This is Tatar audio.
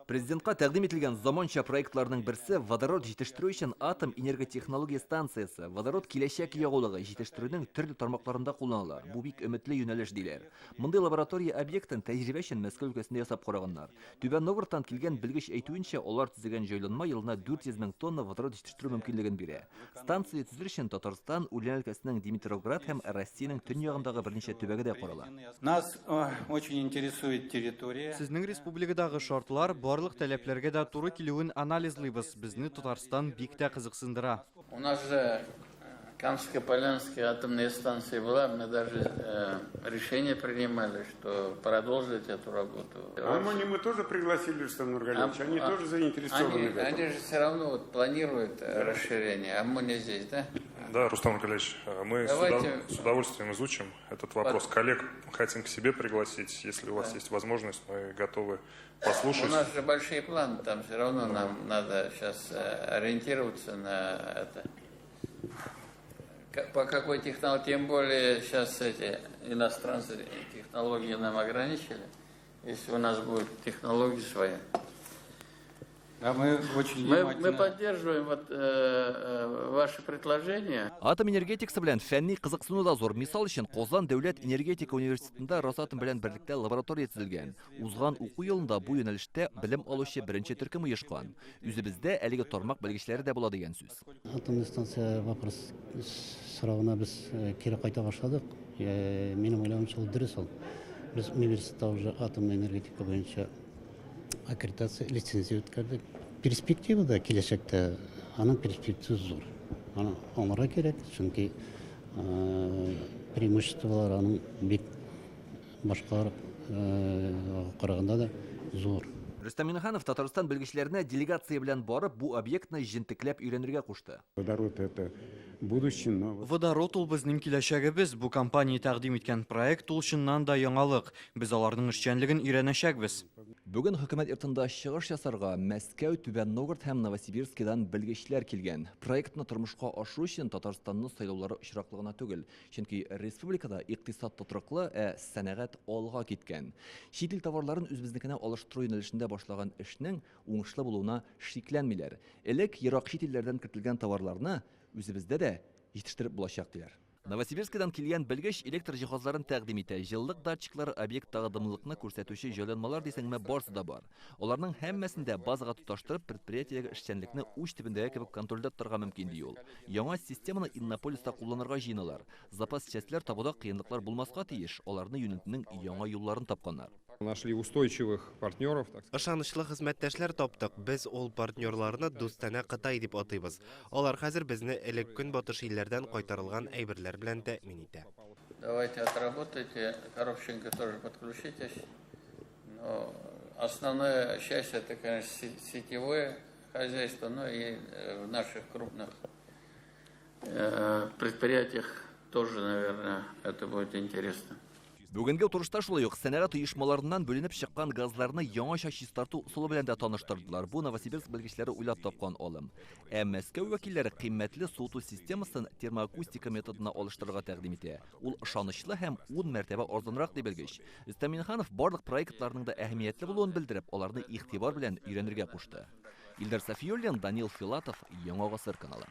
Президентка тәкъдим ителгән заманча проектларның берсе, водород җитештерү өчен атом энерготехнология станциясе. Водород киләчәк ягулыгы, җитештерүнең төрле тармакларында кулланыла. Бу бик өметле юнәлеш, диләр. Мондый лаборатория объектын тәҗрибә өчен Мәскәү өлкәсендә ясап караганнар. Түбән Новгородтан килгән белгеч әйтүенчә, алар төзегән җайланма елына 400 мең тонна водород җитештерү мөмкинлеген бирә. Станция төзер өчен Татарстан, Ульян өлкәсенең Димитровград һәм Россиянең төньягындагы берничә төбәге дә карала. Нас очень интересует территория. Сезнең республикадагы шартлар барлык таләпләргә дә туры килүен анализлыйбыз. Безне Татарстан бик тә кызыксындыра. У нас же Камско-Полянская атомная станция была, мы даже решение принимали, что продолжить эту работу. Аммоний мы тоже пригласили, Рустам Нургалиевич, они тоже заинтересованы они, в этом. Они же все равно вот планируют расширение. Аммония здесь, да? Да, Рустам Нургалиевич, мы Давайте. с удовольствием изучим этот вопрос. Коллег хотим к себе пригласить. Если у вас есть возможность, мы готовы послушать. У нас же большие планы, там все равно нам надо сейчас ориентироваться на это. По какой технологии, тем более сейчас эти иностранцы технологии нам ограничили. Если у нас будут технологии свои. Да, мы очень Мы поддерживаем вот ваше предложение. Атом энергетикасы белән фәнни кызыксыну да зур. Мисал өчен, Казан дәүләт энергетика университетында Росатом белән берлектә лаборатория төзелгән. Узган уку елында бу юнәлештә белем алучы беренче төркем оешкан. Үзебездә әлеге тармак белгечләре дә була дигән сүз. Атомный станция вопрос соравына без кире кайта башладык. Минем уйлавымча, ул дөрес ул. Без университетта уже атомный энергетика буенча аккредитация, лицензия үткәрдек. Перспектива да киләчәктә, аның перспективасы зур. Аны аңларга кирәк, чөнки преимуществолар аның бик башкалар караганда да зур. Рөстәм Миңнеханов Татарстан белгечләренә делегация белән барып, бу объектны җентекләп өйрәнергә кушты. Водород это будущее, но Водород ул безнең киләчәгебез. Бу компания тәкъдим иткән проект ул чыннан да яңалык. Без аларның эшчәнлеген өйрәнәчәкбез. Бүген хөкүмәт йортында чыгыш ясарга Мәскәү, Түбән Новгород һәм Новосибирскидан белгечләр килгән. Проектны тормышка ашыру өчен Татарстанны сайлаулары очраклы гына түгел. Чөнки республикада икътисад тотрыклы, ә сәнәгать алга киткән. Чит ил товарларын үзебезнекенә алыштыру юнәлешендә башлаган эшнең уңышлы булуына шикләнмиләр. Элек ерак чит илләрдән кертелгән товарларны үзебездә дә җитештереп булачак, диләр. Новосибирскидан килгән белгеч электр җиһазларын тәкъдим итә. Җылылык датчиклары, объекттагы дымлылыкны күрсәтүче җайланмалар дисәңме, барысы да бар. Аларның һәммәсен дә базага тоташтырып, предприятиедәге эшчәнлекне уч төбендәге кебек контрольдә тотарга мөмкин, ди ул. Яңа системаны Иннополиста кулланырга җыеналар. Запас частьләр табуда кыенлыклар булмаска тиеш, аларны юнәтүнең яңа юлларын тапканнар. Нашли устойчивых партнеров, так сказать. Ышанычлы хезмәттәшләр таптык. Без ул партнерларны дустанә Кытай дип атыйбыз. Алар хәзер безне элек көнбатыш илләрдән кайтарылган әйберләр белән тәэмин итә. Давайте отработайте, Коробченко тоже подключитесь. Но основная часть это, конечно, сетевое хозяйство, но и в наших крупных предприятиях тоже, наверное, это будет интересно. Бүгенге утырышта шулай ук сәнәгать оешмаларыннан бүленеп чыккан газларны яңача чистарту ысулы белән дә таныштырдылар. Бу Новосибирск белгечләре уйлап тапкан алым. Ә Мәскәү вәкилләре кыйммәтле суыту системасын термоакустика методына алыштырырга тәкъдим итә. Ул ышанычлы һәм 10 мәртәбә арзанрак, ди белгеч. Рөстәм Миңнеханов барлык проектларның да әһәмиятле булуын белдереп, аларны игътибар белән өйрәнергә кушты. Илдар Сафиуллин, Данил Филатов, Яңа Гасыр каналы.